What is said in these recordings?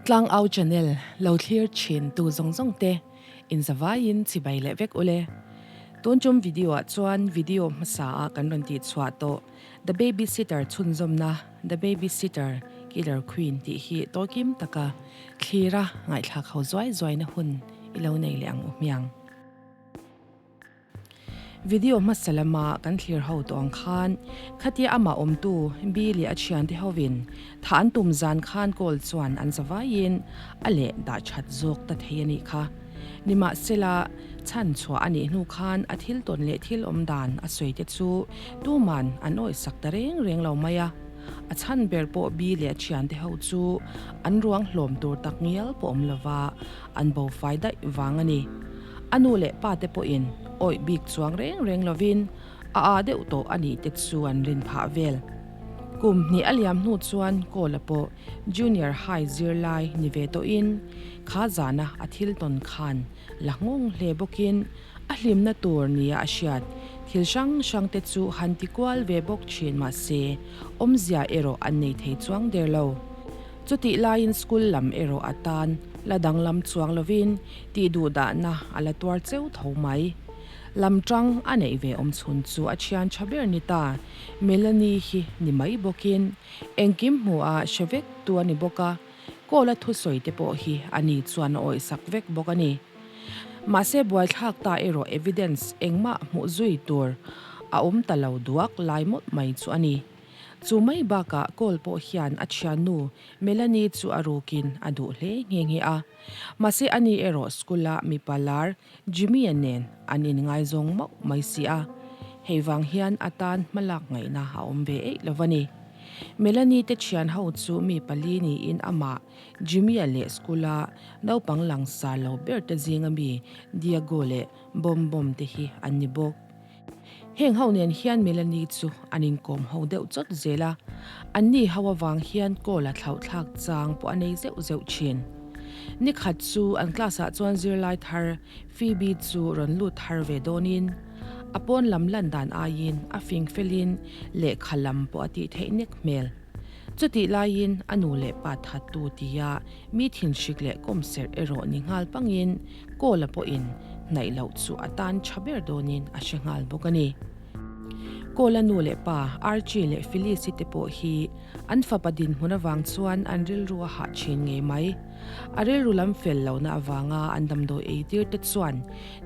Tlangau channel lo thlir thin tu zawng zawng te in zavaiin chibai leh vek ule. Tun tum video ah chuan video hmasa ah kan rawn tih chhuah tawh The Babysitter chhunzawmna The Babysitter Killer Queen tih hi tawlkim taka thlira ngaihthlak ho zuai zuaina hun i lo nei leh ang u hmiang. Video hmasa lama kan thlir ho tawh ang khan khatia amah awmtu Bi leh a thiante hovin thah an tum zan khan call chuan an zavaiin a leh dah that zawk ta thei a nih kha. Nimahsela, chhan chhuah a nih hnu khan a thil tawn leh thil awm dan a sawi te chu tuman an awihsak ta reng reng lo mai a. A chhan ber pawh Bi leh a thiante ho chu an ruang hlawm tur tak ngial pawh awm lova an bo fai daih vang a ni. A nu leh pa te pawhin awih bik chuang reng reng lovin a aa deuh tawh a nih te chu an rin phah vel. Kum hnih a liam hnu chuan Kawla pawh Junior High zirlai ni ve tawhin kha zana a thil tawn khan la nghawng hle bawkin a hlimna tur nia a hriat thil hrang hrang te chu han ti kual ve bawk thin mahse awmzia erawh an nei thei chuang der lo. Chutih laiin school lam erawh a tan la danglam chuang lovin tih duh dahna a la tuar cheu tho mai. Lam tang a neih ve awm chhun chu a thian tha ber ni ta, Melanie hi ni mai bawkin engkim hmuh a hre vek tu a ni bawk a, call a thusawi te pawh hi a ni chuan a awihsak vek bawk a ni. Mahse buaithlak ta erawh evidence engmah hmuh zui tur a awm ta lo duak lai mawlh mai chu a ni. Chu mai bakah call pawh hian a thiannu Melanie chu a rukin a duh hle nghe nghe a. Mahse ani erawh school-a mipa lar Jimmy-a nen an inngaizawng mauh mai si a. Hei vang hian a tan hmalak ngaihna a awm ve eih lo a ni. Melanie te thian ho chu mi pali niin amah Jimmy-a leh school-a naupang langsar lo ber te zinga mi Diego leh Bom Bom te hi an ni bawk. Heng ho nen hian Melanie chu an inkawm ho deuh chawt zel a, anni ho avang hian call a thlauh thlak chang pawh a nei zeuh zeuh thin. Nikhat chu an class ah chuan zirlai thar Phoebe chu rawn lut thar ve dawnin a pawn lam lan dan aiin a fing felin lehkha lam pawh a tih theih nek hmel. Chutih laiin a nu leh pa thattu tia mi thinhrik leh kawmserh erawh ni nghal pangin call a pawhin hnaih loh chu a tan tha ber dawnin a hre nghal bawk a ni. Call a nu leh pa Archie leh Phyllis-i te pawh hi an fapa dinhmun avang chuan an rilru a hah thin ngei mai. A rilru lam fel lohna avanga an damdawi ei tir te chuan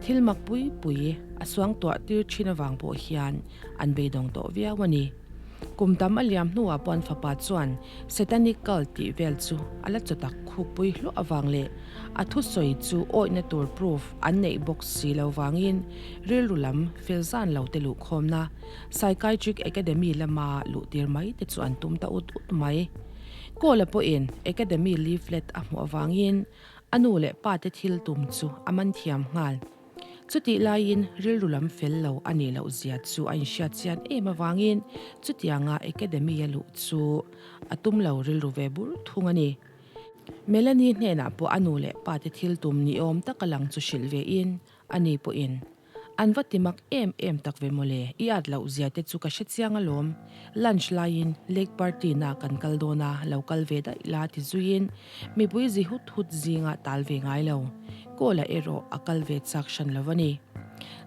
thil mak pui pui a suangtuah tir thin avang pawh hian an beidawng tawh viau a ni. Kum tam a liam hnuah pawh an fapa chuan Satanic cult tih vel chu a la chawtak khukpui hluah avang leh a thusawi chu awihna tur proof an neih bawk si lo vangin rilru lam fel zan lo te luhkhawmna Psychiatric Academy lama luh tir mai te chu an tum ta ut ut mai. Kawla pawhin Academy leaflet a hmuh avangin a nu leh pa te thil tum chu a man thiam nghal. Chutih laiin rilru lam fel lo a nih loh zia chu a inhriat chian em avangin chutianga Academy a luh chu a tum lo rilru ve bur thung a ni. Melanie hnenah pawh a nu leh pa te thil tum ni awm taka lang chu hrilh ve in ani pawhin an va ti mak em em tak ve mawle, i at loh zia te chu ka hre chiang alawm, lunch laiin lake party na kan kal dawn a, lo kal ve daih la ti zuiin mipui zi hut hut zingah tal ve ngai lo. Kawla erawh a kal ve chak hran lo a ni.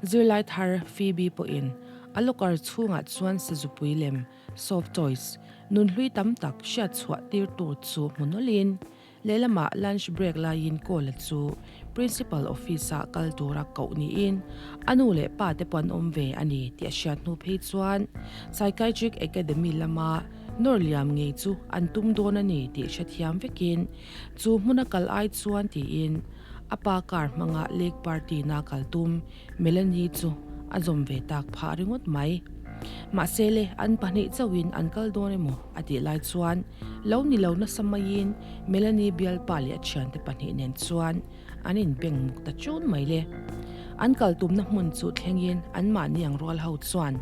Zirlai thar Phoebe pawhin a locker chhungah chuan sazupui lem, soft toys, nunhlui tam tak hriat chhuah tir tur chu hmu nawlhin lehlamah lunch break laiin Kawla chu Principal office-ah kal tura koh niin a nu leh pa te pawh an awm ve a ni tih a hriat hnu phei chuan Psychiatric Academy lama nawr liam ngei chu an tum dawn a ni tih hrethiam vekin Chu hmuna kal ai chuan tiin a pa car hmanga lake party na kal tum Melanie chu a zawm ve tak phah ringawt mai. Mahse le an pahnih chauhin an kal dawn emaw a tih lai chuan lo ni lo nasa maiin Melanie bialpa leh a thiante pahnih nen chuan an inbeng muk ta chun mai le. An kal tumna hmun chu thlengin anmahni ang rual ho chuan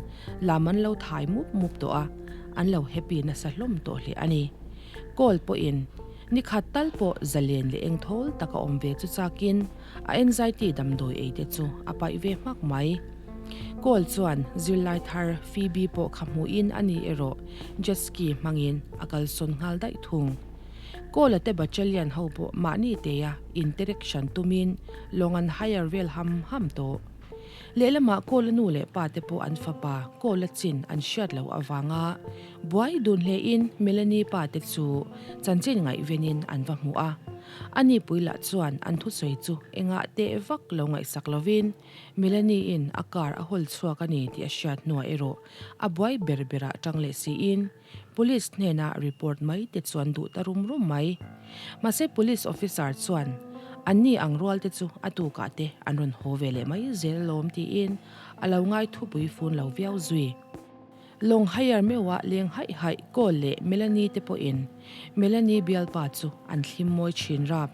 lam an lo thai mup mup tawh a, an lo happy nasa hlawm tawh hle a ni. Call pawhin ni khat tal pawh zalen leh eng thawl tak a awm ve chu chakin a anxiety damdawi ei te chu a paih ve hmak mai. Call chuan zirlai thar Phoebe pawh kha hmuhin a ni erawh jet ski hmangin a kalsawn nghal daih thung. Kawla te battalion ho pawh mahni teia interaction tumin lawng an hire vel ham ham tawh. Lehlamah Kawla nu leh pa te pawh an fapa Kawla chin an hriat loh avanga buai dun hlein Melanie pa te chu chanchin ngaihvenin an va hmu a. A nipui lah chuan an thusawi chu engah teh vak lo ngaihsak lovin Melanie-in a car a hawl chhuak a ni tih a hriat hnuah erawh a buai ber berah tang leh siin Police hnena report mai te chuan duh ta rum rum mai. Mahse Police officer chuan anni ang rual te chu a tukah te an rawn haw ve leh mai zel alawm tiin a lo ngai thupui fun lo viau zui. Lawng hire meuha leng haih haih Cole leh Melanie te pawhin Melanie bialpa chu an thlim mawi thin rap.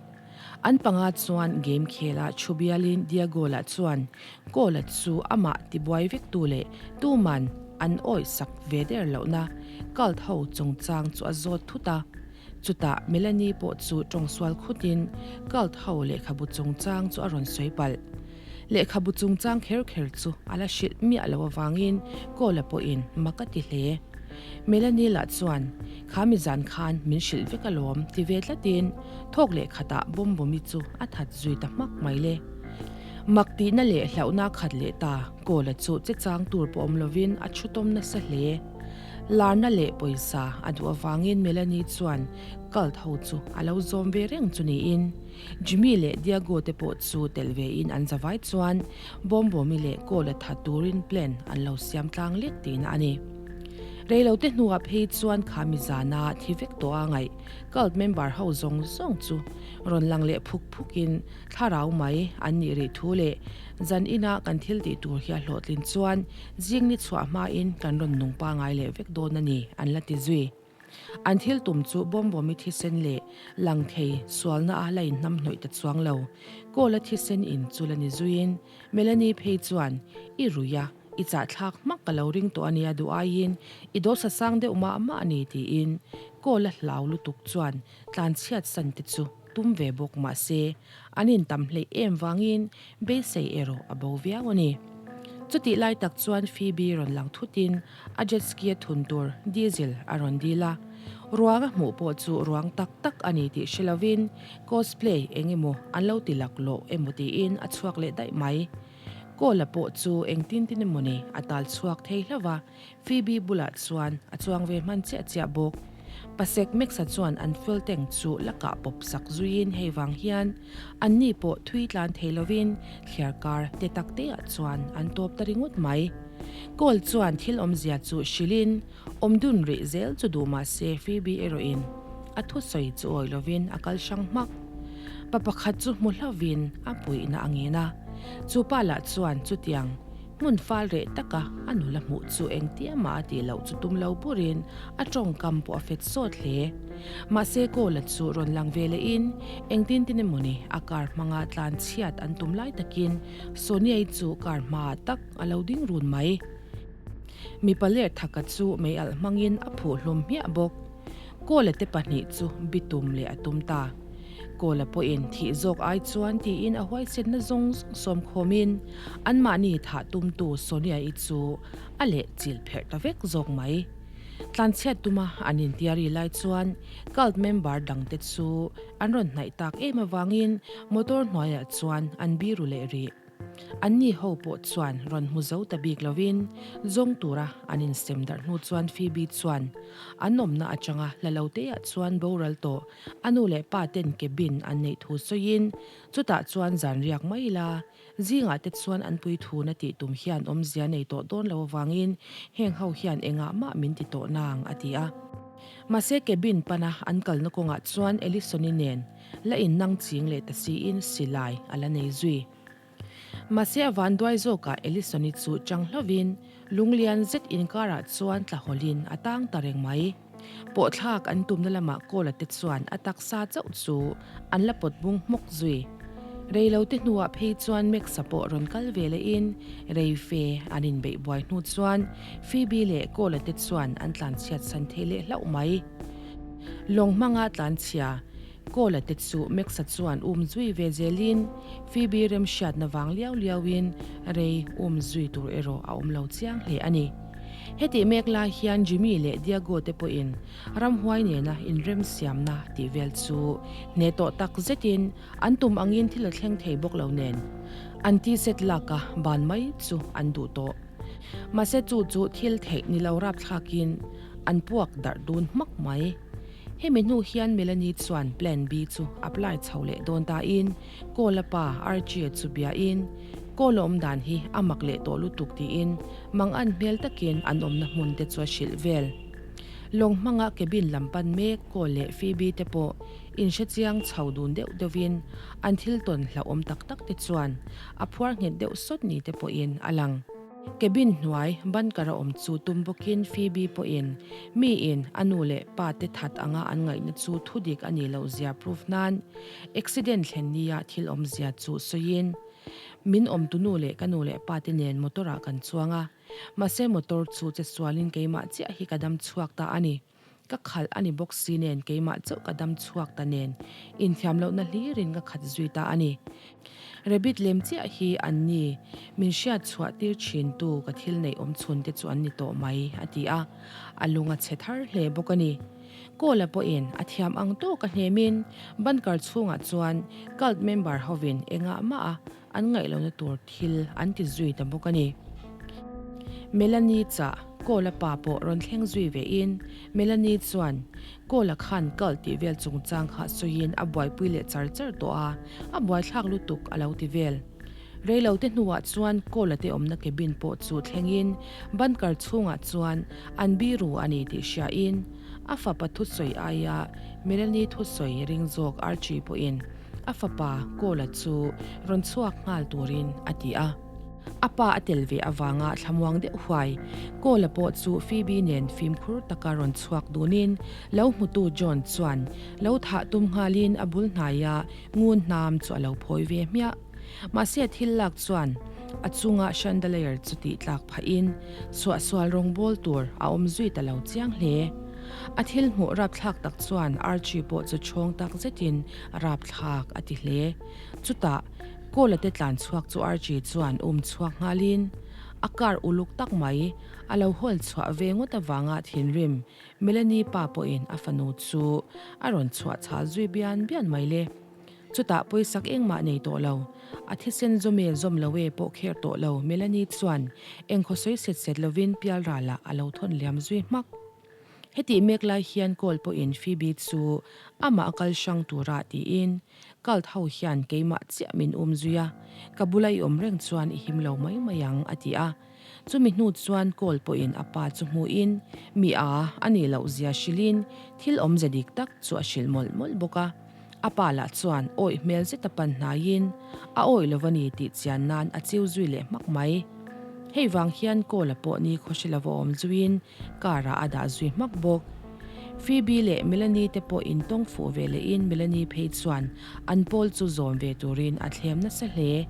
An panga chuan game khela thu bialin Diego lah chuan Cole-a chu amah tibuai vektu leh tuman an awih sak ve der lohna cult ho chungchang chu a zawt thut a. Chutah Melanie pawh chu tawngsual khutin cult ho lehkhabu chungchang chu a rawn sawi palh. Lehkhabu chungchang kher kher chu a la hrilh miah lo avangin Cole-a pawhin mak a ti hle. Melanie lah chuan, Kha mi zan khan min hrilh vek alawm ti ve tlatin thawk leh khatah Bawmbawmi chu a that zui ta hmak mai le. Mak tihna leh hlauhna khat leh ta Cole-a chu che chang tur pawh awm lovin a thu tawm nasa hle. Larna leh pawisa a duh avangin Melanie chuan cult ho chu a lo zawm ve reng chu niin Jimmy leh Diego te pawh chu tel ve in an zavai chuan Bawmbawmi leh Cole-a tha turin plan an lo siam tlang lek tihna a ni. Reilote hnuah phei chuan kha mi zana thi vek tawh a ngaih cult member ho zawng zawng chu rawn lang leh phuk phuk in thlarau mai an nih rih thu leh zan ina kan thil tih tur hi a hlawhtlin chuan zing ni chhuah hmain kan rawn nung pangai leh vek dawn a ni an la ti zui. An thil tum chu Bawmbawmi thisen leh lang thei sualna a la inhnam hnawih ta chuang lo. Kawla thisen in chu la ni zuiin Melanie phei chuan, I rui a, i chahthlak hmak ka lo ring tawh a nia duh aiin i dawsa sang deuh mah mah a ni tiin Kawla hlau lutuk chuan tlanchhiat san te chu tum ve bawk mah se an intam hleih em vangin beisei erawh a bo viau a ni. Chutih lai tak chuan Phoebe rawn lang thutin a jet ski a thun tur diesel a rawn dil a, ruang a hmuh pawh chu ruang tak tak a ni tih hre lovin cosplay eng emaw an lo ti laklawh emaw tiin a chhuak leh daih mai. Cole-a pawh chu engtin tin emaw ni a tal chhuak thei hlauh a, Phoebe bulah chuan a chuang ve hman chiah chiah bawk. Pasek Max-a chuan an fuel tank chu la kah pawp sak zuiin hei vang hian anni pawh thui tlan thei lovin thliar kar te tak teah chuan an tawp ta ringawt mai. Cole chuan thil awmzia chu hrilhin awm dun rih zel chu duh mah se Phoebe erawhin a thusawi chu awi lovin a kal hrang hmak. Pa pakhat chu hmu hlauvin a puihna a ngen a, chu pa lah chuan chutiang Hmun fal reh taka a nula hmuh chu engtia mah a tih loh chu tum lo burin a tawngkam pawh a fet sawt hle. Mahse Kawla chu rawn lang ve lehin engtin tin emawni a car hmanga tlan chhiat an tum lai takin Sonia-i chu car hmaah tak a lo ding run mai. Mipa ler thaka chu mei alh hmangin a phuh hlum hmiah bawk. Kawla te pahnih chu bitum leh a tum ta. Kawla pawhin thih zawk ai chuan tiin a huaisenna zawng zawng sawm khawmin anmahni thah tumtu Sonia-i chu a leh chil pherh ta vek zawk mai. Tlanchhiat tuma an intiari lai chuan cult member dangte chu an rawn hnaih tak em avangin motor hnuaiah chuan an biru leh rih. Anni ho pawh chuan rawn hmu zo ta bik lovin zawng tura an insem darh hnu chuan Phoebe chuan an awmna atanga hla lo teah chuan boral tawh a nu leh pa ten cabin an neih thu sawiin chutah chuan zan riak mai ila zingah te chuan an pui thuna tih tum hian awmzia nei tawh dawn lo avangin heng ho hian engah mah min ti tawh nang a ti a. Mahse cabin pana an kalna kawngah chuan Ellison-i nen La innang ching leh ta siin silai a la nei zui. Mahse a vanduai zawkah Ellison-i chu chang hlovin lunglian zet inkarah chuan tla hawlhin a tang ta reng mai. Pawhthlak an tumna lamah Kawla te chuan a taksa chauh chu an la pawt bung hmawk zui. Reilote hnuah phei chuan Max-a pawh rawn kal ve lehin rei fe an inbeih buai hnu chuan Phoebe leh Kawla te chuan an tlanchhiat san thei leh hlauh mai. Lawng hmanga tlanchhia Kawla te chu Max-a chuan um zui ve zelin Phoebe remhriatna vang liau liauin rei um zui tur erawh a awm lo chiang hle a ni. Hetih mek lai hian Jimmy leh Diego te pawhin ramhuai nena inremsiamna tih vel chu hneh tawh tak zetin an tum angin thil a thleng thei bawk lo nen an tiset laka ban mai chu an duh tawh. Mahse chu chu thil theih ni lo rapthlakin an puak darh dun hmak mai. Hemi hnu hian Melanie chuan Plan B chu apply chho leh dawn tain Call a pa Archie chu biain Call a awm dan hi a mak leh tawh lutuk tiin mangan hmel takin an awmna hmun te chu a hrilh vel. Lawng hmanga cabin lam pan mek Call leh Phoebe te pawh inhre chiang chho dun deuh deuhin an thil tawn hlauhawm tak tak te chuan a phuar nghet deuh sawt ni te pawhin a lang. Cabin hnuai bunker a awm chu tum bawkin Phoebe pawhin miin a nu leh pa te that anga an ngaihna chu thudik a nih loh zia proof nan accident thlen nia thil awmzia chu sawiin min awmtu nu leh ka nu leh pa te nen motor ah kan chuang a, mahse motor chu che sualin keimah chiah hi ka dam chhuak ta a ni. Ka khalh a ni bawk si nen keimah chauh ka dam chhuak ta nen inthiam lohna hlirin ka khat zui ta a ni. Rabbit lem chiah hi an ni, min hriat chhuah tir thin tu ka thil neih awm chhun te chu an ni tawh mai, a ti a, a lung a chhe thar hle bawk a ni. Kawla pawhin a thiam ang tawk a hnemin bunker chhungah chuan cult member hovin engah mah a An ngaih lohna tur thil an ti zui ta bawk a ni. Melanie chah Kawla pa pawh rawn thleng zui vein Melanie chuan Kawla khan kal tih vel chungchang kha sawiin a buaipui leh char char tawh a, a buaithlak lutuk a lo ti vel. Reilote hnuah chuan Kawla te awmna cabin pawh chu thlengin bunker chhungah chuan an biru a ni tih hriain a fapa thusawi aia Melanie thusawi ring zawk Archie pawhin A fapa Kawla chu rawn chhuak nghal turin a ti a. A pa a tel ve avanga thlamuang deuh huai. Kawla pawh chu Phoebe nen fimkhur taka rawn chhuak dunin lo hmutu John chuan lo thah tum nghalin a bul hnaia ngun hnam chu a lo phawi ve hmiah. Mahse thil lak chuan a chunga chandelier chu tih tlak phahin suahsual rawngbawl tur a awm zui ta lo chiang hle. A thil hmuh rapthlak tak chuan Archie pawh chu chhawng tak zetin rapthlak a ti hle. Chutah, Kawla te tlan chhuak chu Archie chuan um chhuak nghalin a car uluk tak mai a lo hawl chhuah ve ngawt avanga thinrim Melanie pa pawhin a fanu chu a rawn chhuah chhal zui bian bian mai le. Chutah pawisak engmah nei tawh lo, a thisen zawm e zawm lo e pawh kher tawh lo Melanie chuan engkhaw sawi set set lovin pialralah a lo thawn liam zui hmak. Hetih mek lai hian call pawhin Phoebe chu amah a kal hrang tura tiin cult ho hian keimah chiah min um zui a, ka bula i awm reng chuan i him lo mai mai ang a ti a. Chumi hnu chuan call pawhin a pa chu hmuhin mi a a nih loh zia hrilhin thil awmze dik tak chu a hrilh mawlh mawlh bawk a. A pa lah chuan awih hmel zeta pan hnaiin a awih lo a ni tih chian nan a chiu zui leh hmak mai. Hei vang hian call a pawh ni khawhri lova awm zuiin Car ah a dah zui hmak bawk. Phoebe leh Melanie te pawh in tawng fuh ve lehin Melanie phei chuan an pawl chu zawm ve turin a thlem nasa hle.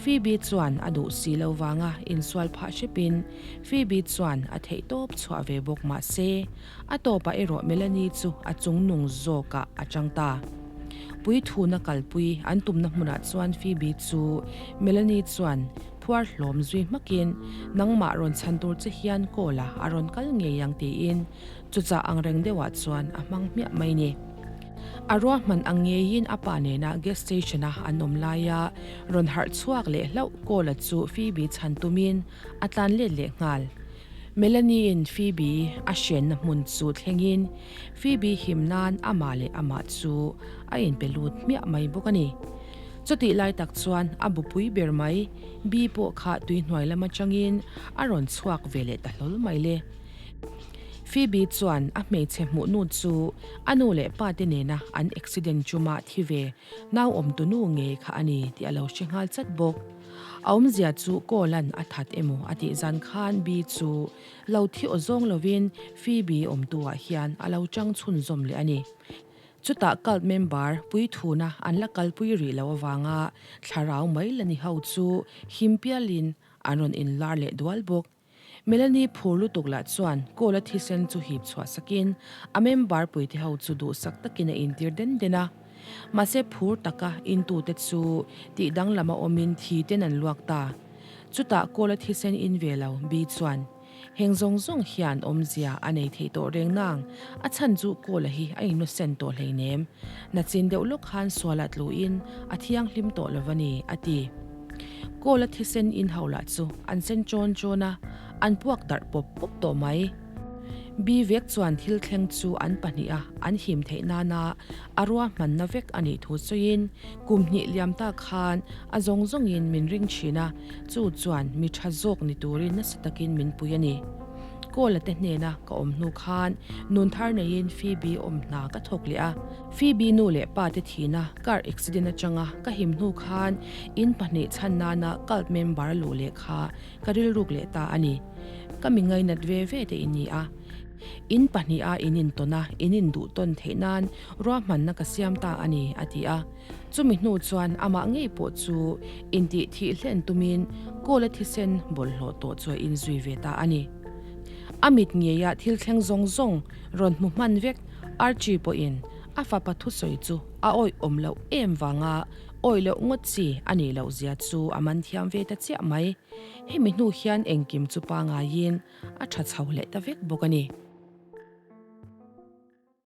Phoebe chuan a duh si lo vanga insual phah hrepin Phoebe chuan a theih tawp chhuah ve bawk mahse a tawpah erawh Melanie chu a chungnung zawkah a chang ta. Puithuna kalpui an tumna hmunah chuan Phoebe chu Melanie chuan Phuar hlawm zui hmakin, Nangmah rawn chhan tur che hian call a a rawn kal ngei ang tiin chuchah ang reng deuhah chuan a hmang hmiah mai ni. A ruahman ang ngeiin a pa nena gas station a an awm laia rawn harh chhuak leh hlauh call a chu Phoebe chhan tumin a tlan let leh nghal. Melanie-in Phoebe a hrenna hmun chu thlengin Phoebe him nan amah leh amah chu a inpe lut hmiah mai bawk a ni. Chutih lai tak chuan a bupui ber mai, Bee pawh kha tuihnuai lam atangin a rawn chhuak ve leh ta hlawl mai le. Phoebe chuan a hmeichhe hmuh nu chu a nu leh pa te nena an accident chuma thi ve nau awmtu nu ngei kha a ni tih a lo hre nghal chat bawk. A awmzia chu Cole-a'n a that emaw a tih zan khan Bee chu lo thi aw zawng lovin Phoebe awmtu ah hian a lo chang chhunzawm leh a ni. Chutah cult member puithuna an la kalpui rih loh avanga thlarau mai la ni ho chu him pialin an rawn inlar leh dual bawk. Melanie phur lutuk lah chuan Cole-a thisen chu hip chhuah sakin a member puite ho chu duhsak takin a intir den den a. Mahse phur taka intute chu tih danglam a awmin thi ten an luak ta. Chutah Cole-a thisen in ve lo Bee chuan. Heng zawng zawng hian awmzia a nei thei tawh reng nang, a chhan chu Kawla hi a innocent tawh hleinem. Nachin deuh lawk khan sualah tluin a thianghlim tawh lo va ni, a ti. Kawla thisen in ho lah chu an sen chawn chawn a, an puak darh pawp pawp tawh mai. Bi vek chuan thil thleng chu an pahniha an him theih nana a ruahmanna vek a nih thu sawiin kum hnih liam ta khan a zawng zawngin min ring thin a, chu chuan mi tha zawk ni turin nasa takin min pui a ni. Kawla te hnena ka awm hnu khan nun thar neiin Phoebe awm hna ka thawk leh a. Phoebe nu leh pa te thihna car accident atanga ka him hnu khan in pahnih chhan nana cult member a luh leh kha ka rilruk leh ta a ni. Ka mi ngainat ve ve te in ni a. In pahniha in intawn a, in induh tawn theih nan ruahmanna ka siam ta a ni, a ti a. Chumi hnu chuan amah ngei pawh chu intih thih hlen tumin Kawla thisen bawlhhlawh tawh chu a inzui ve ta a ni. A mit ngeia thil thleng zawng zawng rawn hmu hman vek Archie pawhin a fapa thusawi chu a awih awm loh em vanga awih loh ngawt chi a nih loh zia chu a man thiam ve ta chiah mai. Hemi hnu hian engkim chu pangaiin a tha chho leh ta vek bawk a ni.